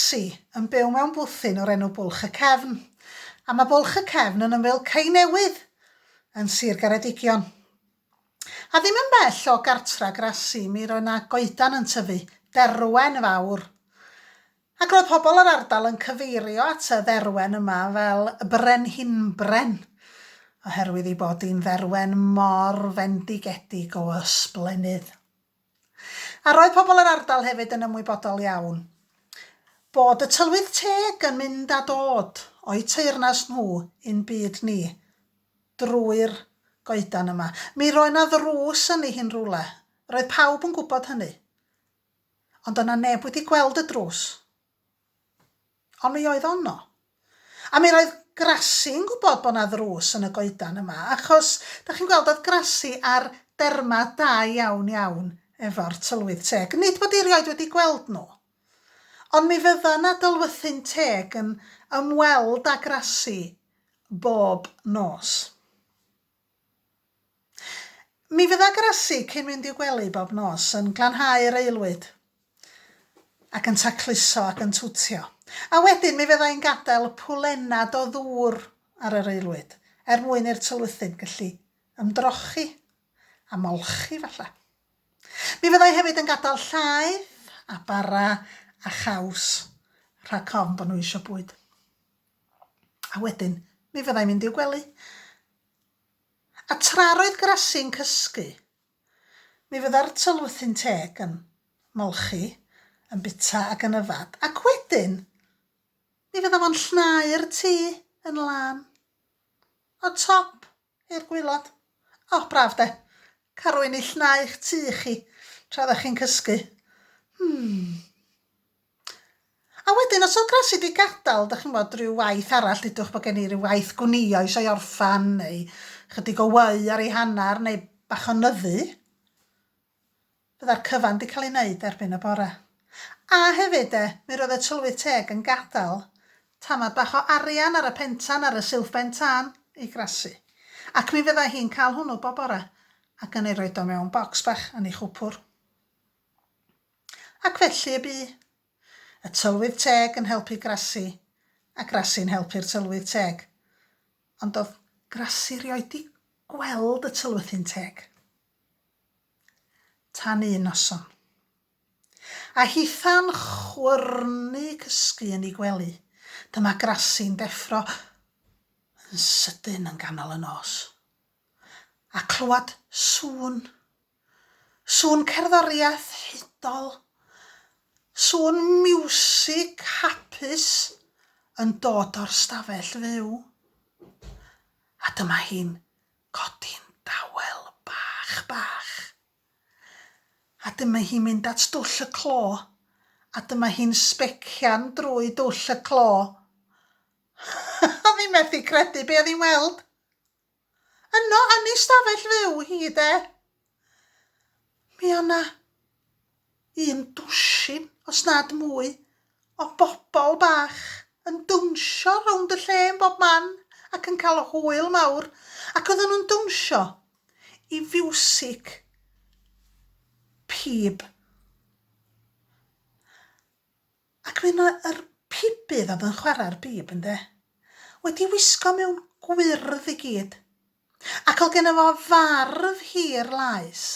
Grasi yn byw mewn bwthyn o'r enw Bwlch y Cefn, a mae Bwlch y Cefn yn ymyl Ceinewydd yn Sir Geredigion. A ddim yn bell o gartra Grasi mi roedd 'na goedan yn tyfu, derwen fawr. Ac roedd pobl yr ardal yn cyfeirio at y dderwen yma fel Brenhinbren, oherwydd ei bod hi'n dderwen mor fendigedig o ysblennydd. A roedd pobl yr ardal hefyd yn ymwybodol iawn bod y tylwyth teg yn mynd a dod o'u teyrnas nhw i'n byd ni drwy'r goedan yma. Mi roedd 'na ddrws yni hi'n rhywle. Roedd pawb yn gwybod hynny. Ond doedd 'na neb wedi gweld y drws. Ond mi oedd o yno. A mi roedd Grasi'n gwybod bod 'na ddrws yn y goedan yma, achos, dach chi'n gweld, oedd Grasi ar derma da iawn iawn efo'r tylwyth teg. Nid bod hi erioed wedi gweld nhw, ond mi fydda 'na dylwythyn teg yn ymweld â Grasi bob nos. Mi fydda Grasi cyn mynd i'w gwely bob nos yn glanhau'r aelwyd ac yn tacluso ac yn twtio. A wedyn mi fydda i'n gadael pwlenad o ddŵr ar yr aelwyd er mwyn i'r tylwythyn gallu ymdrochi a molchi falle. Mi fydda i hefyd yn gadael llaeth a bara a chaws rhag ofn bod nhw eisiau bwyd. A wedyn mi fydda i'n mynd i'w gwely. A tra roedd Grasi'n cysgu, mi fydda'r tylwythyn teg yn molchi, yn bwyta ac yn yfad, ac wedyn mi fydda fo'n llnau'r tŷ yn lân. O'r top i'r gwaelod. O, braf de. Cael rhywun i llnau'ch tŷ chi tra ddach chi'n cysgu. Hmm. A wedyn, os oedd Grasi 'di gadael, dach chi'n gwybod, rhyw waith arall, dudwch bod gen i ryw waith gwnïo eisiau ei orffan, neu chydig o wy ar ei hanner, neu bach o nyddu, fydda'r cyfan 'di cael ei wneud erbyn y bore. A hefyd de, mi roedd y tylwyth teg yn gadael tamad bach o arian ar y pentan, ar y silff ben tân, i Grasi. Ac mi fyddai hi'n cael hwnnw bob bore, ac yn ei roid o mewn bocs bach yn ei chwpwr. Ac felly y bu. Y tylwyth teg yn helpu Grasi, a Grasi'n helpu'r tylwyth teg. Ond doedd Grasi rioed 'di gweld y tylwythyn teg. Tan un noson. A hitha'n chwyrnu cysgu yn ei gwely, dyma Grasi'n deffro yn sydyn yn ganol y nos. A clywed sŵn Sŵn cerddoriaeth hudol, sŵn miwsig hapus yn dod o'r stafell fyw. A dyma hi'n codi'n dawel bach bach. A dyma hi'n mynd at dwll y clo, a dyma hi'n sbecian drwy dwll y clo. Oedd hi'n methu credu be oedd hi'n weld. Yno yn ei stafell fyw hi de. Mi o' 'na un dwsin, os nad mwy, o bobol bach yn dawnsio rownd y lle yn bob man ac yn cael hwyl mawr, ac oedden nhw'n dawnsio i fiwsig pib. Ac mi 'na yr pibydd oedd yn chwarae'r bib, ynde, wedi wisgo mewn gwyrdd i gyd, ac oedd genno fo farf hir laes,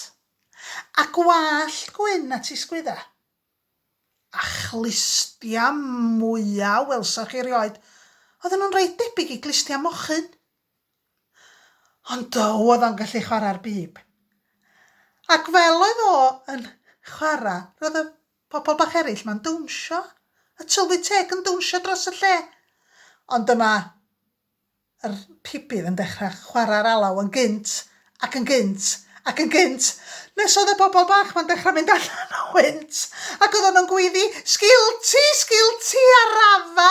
a gwallt gwyn at ei sgwydda, a chlustia mwya welsoch chi erioed, oedden nhw'n reit debyg i glustia mochyn. Ond do, oedd o'n gallu chwarae'r bib. Ac fel oedd o yn chwarae, roedd y pobl bach eraill 'ma'n dawnsio. Y tylwyth teg yn dawnsio dros y lle. Ond dyma yr pibydd yn dechrau chwarae'r alaw yn gynt ac yn gynt ac yn gynt, nes oedd y bobl bach 'ma'n dechrau mynd allan o wynt, ac oedden nhw'n gweiddi, Sgilti, Sgilti, arafa!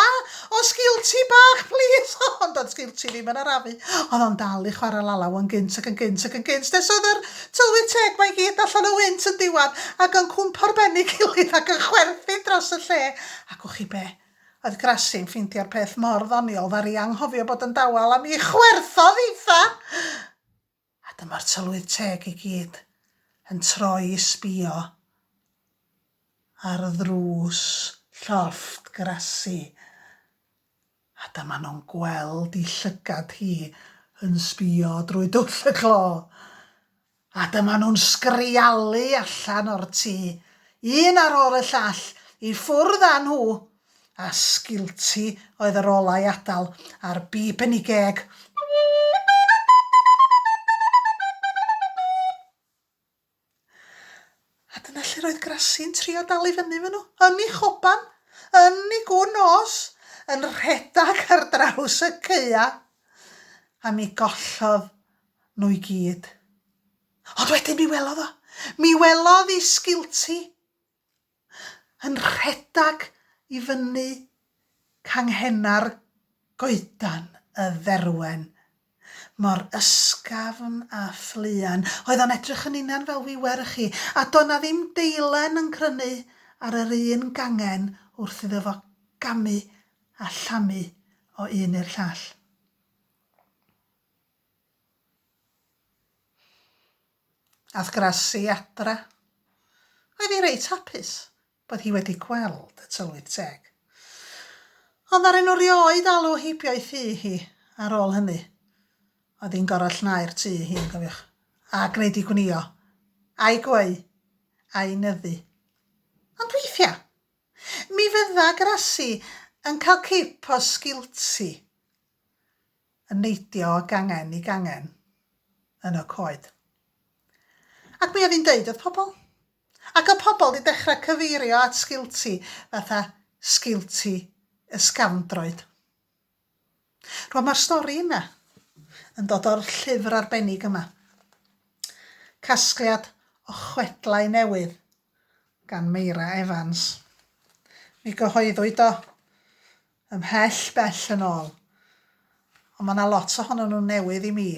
O, Sgilti bach, plîs! Ond doedd Sgilti ddim yn arafu. Oedd o'n dal i chwarae lalaw yn gynt ac yn gynt ac yn gynt, nes oedd yr tylwyth teg 'ma i gyd allan o wynt yn diwedd, ac yn cwmpo'r ben ei gilydd ac yn chwerthin dros y lle. Ac wch chi be? Oedd Grasi'n ffeindio'r peth mor ddoniol, ddaru anghofio bod yn dawel, a mi chwerthodd hitha! A dyma'r tylwyth teg i gyd yn troi i sbio ar ddrws llofft Grasi. A dyma nhw'n gweld 'i llygad hi yn sbïo drwy dwll y clo. A dyma nhw'n sgrialu allan o'r tŷ, un ar ôl y llall, i ffwrdd â nhw. A Sgilti oedd yr ola i adal, a'r bib yn 'i geg. A dyna lle roedd Grasi'n trio dal i fyny efo nhw, yn ei choban, yn ei gwn nos, yn rhedeg ar draws y caeau. A mi gollodd nhw i gyd. Ond wedyn mi welodd o. Mi welodd i Sgilti yn rhedeg i fyny canghenna'r goedan y dderwen. Mor ysgafn a phluan. Oedd o'n edrych yn union fel wiwer i chi, a doedd 'na ddim deilen yn crynu ar yr un gangen wrth iddo fo gamu a llamu o un i'r llall. Ath Grasi adra. Oedd hi reit hapus bod hi wedi gweld y tylwyth teg. Ond ddaru nhw rioed alw heibio'i thŷ hi ar ôl hynny. Oedd hi'n gor'o' llnau'r tŷ ei hun, cofiwch, a gwneud ei gwnïo, a'i gweu, a'i nyddu. Ond weithia', mi fydda Grasi yn cael cip o sgilti yn neidio o gangen i gangen yn y coed. Ac mi oedd hi'n deud wrth pobl. Ac oedd pobl 'di dechrau cyfeirio at Sgilti fatha Sgilti ysgafndroed. Rwan mae'r stori yna yn dod o'r llyfr arbennig yma. Casgliad o chwedlau newydd gan Meira Evans. Mi gyhoeddwyd o Ymhell bell yn ôl. Ond mae 'na lot ohonyn nhw'n newydd i mi.